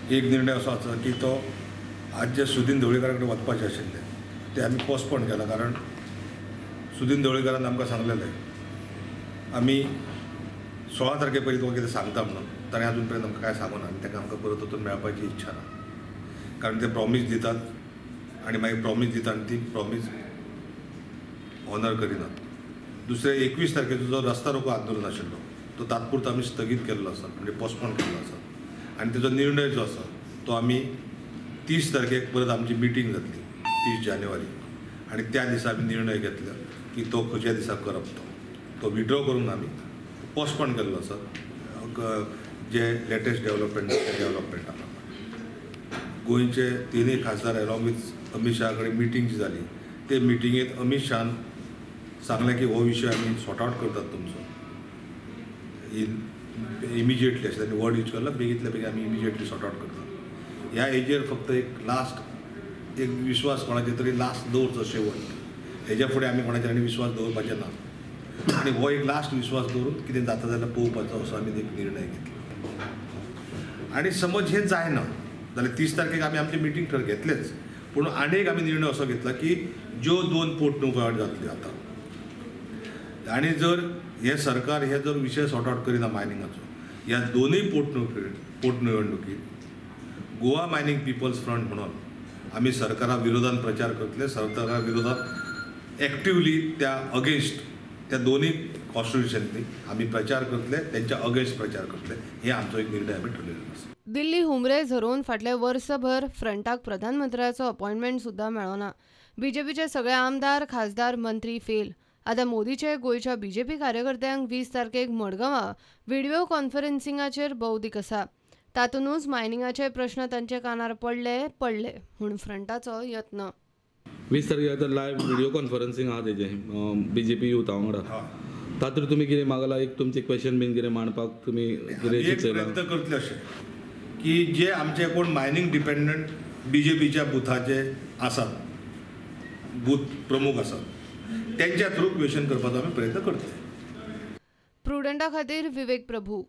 एक निर्णय असो आसा की तो आज जे सुदीन ढवळीकारा कडेन वचपाचें आशिल्लें तें आमी पोस्टपोन केलां, कारण सुदीन ढवळीकारान आमकां सांगलेलें आमी 16 तारखे पयलीं तुका कितें सांगता म्हणून, ताणें अजून पर्यंत आमकां कांय सांगूना आनी ताका आमकां परत वचून मेळपाची इच्छा ना, कारण ते प्रॉमीस दितात आनी मागीर प्रॉमीस दितात आनी ती प्रॉमीस ऑनर करिनात. दुसरें 21 तारखेचो जो रस्ता रोको आंदोलन आशिल्लो तो तात्पुरतो आमी स्थगीत केल्लो आसा, म्हणजे पोस्टपोन केल्लो आसा आनी तेजो निर्णय जो आसा तो आमी 30 तारखेक परत आमची मिटींग जातली 30 जानेवारी आनी त्या दिसा आमी निर्णय घेतलो की तो खंयच्या दिसा करप, तो विड्रॉ करून आमी पोस्टपोन केल्लो आसा जे लेटेस्ट डेवलपमेंट डेवलपमेंटा प्रमाणे. गोंयचे तिनूय खासदार एलॉंग विथ अमीत शाह कडेन मिटींग जी जाली ते मिटिंगेंत अमीत शाहान सांगलें की हो विशय आमी सॉर्ट आवट करतात तुमचो इमिजिएटली, अशें तांणी वर्ड यूज केलो, बेगींतल्या बेगीन आमी इमिजिएटली सॉर्ट आवट करतात. ह्या हेजेर फक्त एक लास्ट एक विश्वास कोणाचेर तरी लास्ट दवरचो शेवट, हेज्या फुडें आमी कोणाचेर आनी विश्वास दवरपाचें ना आनी हो एक लास्ट विश्वास दवरून कितें जाता जाल्यार पळोवपाचो असो आमी एक निर्णय घेतलो. आनी समज हें जायना जाल्यार 30 तारखेक आमी आमची मिटींग थर घेतलेच, पूण आनी एक आमी निर्णय असो घेतला की ज्यो 2 पोटनिवडणुको जातल्यो आतां आनी जर हें सरकार हे जर विशय सॉर्ट आवट करिना मायनिंगाचो, ह्या दोनूय पोटनिवडणुकीत गोवा मायनिंग पिपल्स फ्रंट म्हणून आमी सरकारा विरोधान प्रचार करतले, सरकारा विरोधात एक्टिवली त्या अगेन्स्ट त्या दोनूय कॉन्स्टिट्युशनांनी आमी प्रचार करतले, तेंच्या अगेन्स्ट प्रचार करतले, हे आमचो एक निर्णय आमी ठरलेलो आसा. दिल्ली हुमरे झरोवन फाटले वर्सभर फ्रंटाक प्रधानमंत्र्याचो अपॉयंटमेंट सुद्दां मेळना. बीजेपीचे सगळे आमदार, खासदार, मंत्री फेल. आतां मोदीचे गोंयच्या बीजेपी कार्यकर्त्यांक 20 तारखेक मडगांवां व्हिडियो कॉन्फरन्सिंगाचेर बौद्धीक आसा. तातूंतच मायनिंगाचे प्रश्न तांच्या कानार पडले पडले म्हूण फ्रंटाचो यत्न. 20 तारखेक आतां लायव्ह व्हिडियो कॉन्फरन्सिंग आहा तेजें बीजेपी युथा वांगडा, तातूंत तुमी कितें मागला, एक तुमचें क्वेश्चन बीन कितें मांडपाक तुमी कितें प्रयत्न करतले अशें की जे आमचे कोण मायनिंग डिपेंडंट बीजेपीच्या बुथाचे आसात, बूथ प्रमुख आसात, त्यांच्या थ्रू क्वेश्चन करपाचो आमी प्रयत्न करतले. प्रुडंटा खातीर विवेक प्रभू.